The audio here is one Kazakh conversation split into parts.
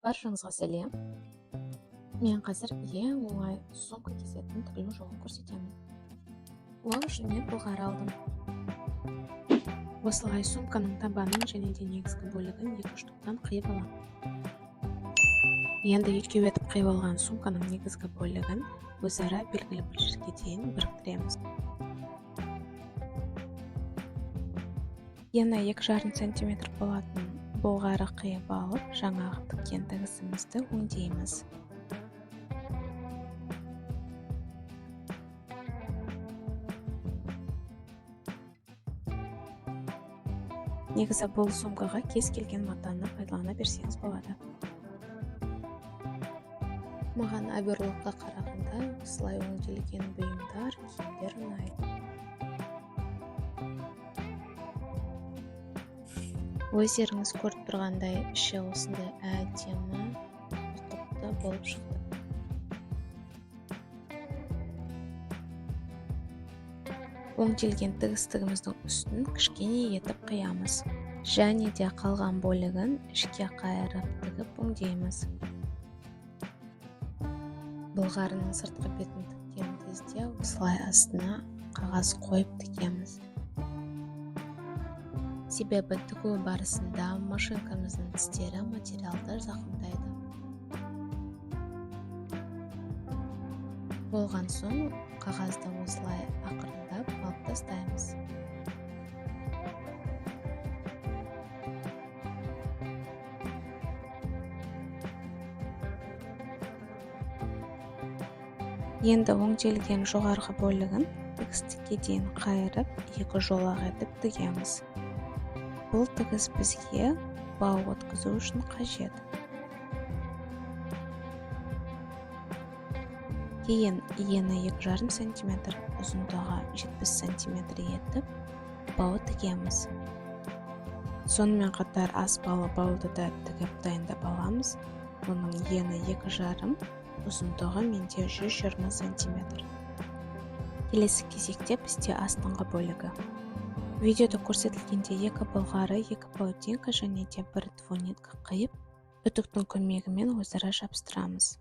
Баршаңызға сәлем. Мен қазір ең оңай сумка кесетін тігілу жолын көрсетемін. Ол үшін мен былғары алдым. Осылай сумканың табанын және де негізгі бөлігін екі штуктан қиып аламын. Енді екеу етіп қиып алған сумканың негізгі бөлігін өзара белгілі бір жерге дейін біріктіреміз. Ені 2,5 сантиметр болатын былғары қиып алып, жаңағы тіккен тігісімізді өңдейміз. Негізі бұл сумкаға кез келген матаны пайдалана берсеңіз болады. Маған оверлокқа қарағанда осылай өңделген бұйымдар, киімдер ұнайды. Өздеріңіз көріп тұрғандай, іші осындай әдемі, ұқыпты болып шықты. Өңделген тігістігіміздің үстін кішкене етіп қиямыз. Және де қалған бөлігін ішке қайырып тігіп өңдейміз. Былғарының сыртқы бетін тіккен кезде осылай астына қағаз қойып тігеміз. Себебі тігу барысында машинкамыздың тістері материалды зақымдайды. Болған соң қағазды осылай ақырындап алып тастаймыз. Енді өңделген жоғарғы бөлігін тігістікке дейін қайырып, екі жолақ етіп тігеміз. Бұл тігіс бізге бау өткізу үшін қажет. Кейін ені 2,5 сантиметр, ұзындығы 70 сантиметр етіп бау тігеміз. Сонымен қатар аспалы бауды да тігіп дайындап аламыз. Оның ені 2,5, ұзындығы менде 120 сантиметр. Келесі кезекте бізде астыңғы бөлігі. Видеода көрсетілгенде екі былғары, екі паутинка және де бір двунитка қиып, үтіктің көмегімен өзара жабыстырамыз.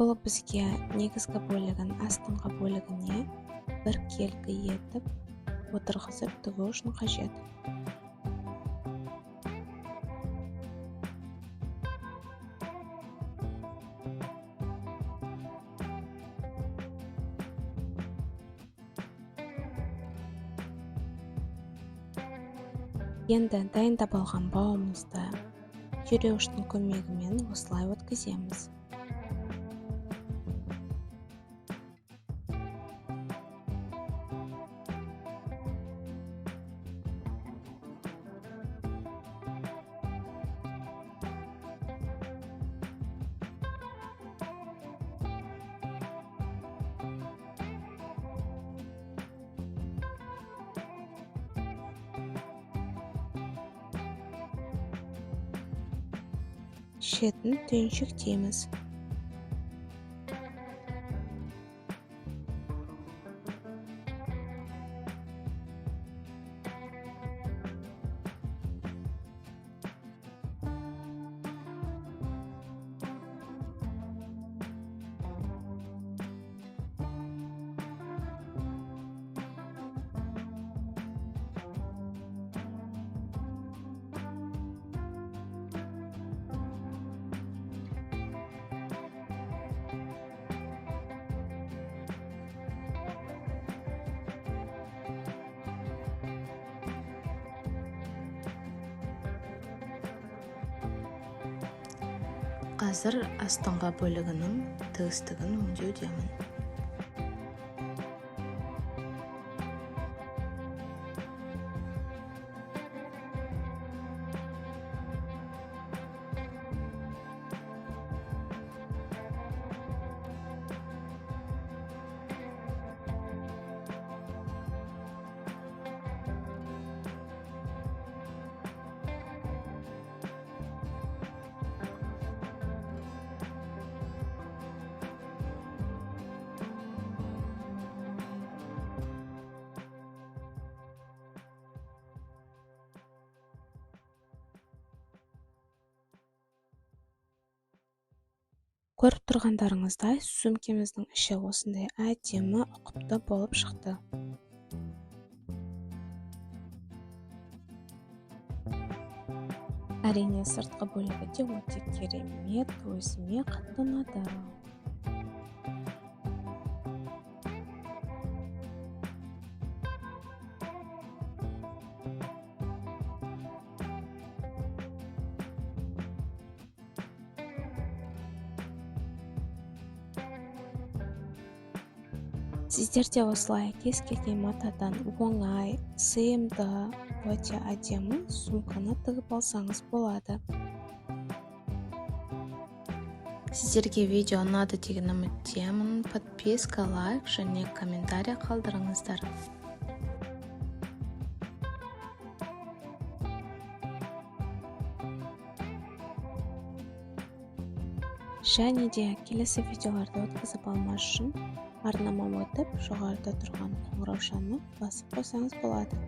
Бұл бізге негізгі бөлігін астыңғы бөлігіне бір келкі етіп отырғызып тігу үшін қажет. Енді дайындап алған бауымызды түйреуіштің көмегімен осылай өткіземіз. Шетін түйіншектейміз. Қазір астыңғы бөлігінің тігістігін өңдеудемін. Көріп тұрғандарыңыздай, сөмкеміздің іші осындай әдемі, ұқыпты болып шықты. Әрине, сыртқы бөлігі де өте керемет, өзіме қатты ұнады. Сіздер де осылай кез келген матадан оңай, сыйымды, өте әдемі сумканы тігіп алсаңыз болады. Сіздерге видео ұнады деген үміттемін. Подписка, лайк және комментарий қалдырыңыздар. Және де келесі видеоларды өткізіп алмас үшін арнама өтіп, жоғарыда тұрған қоңыраушаны басып қойсаңыз болады.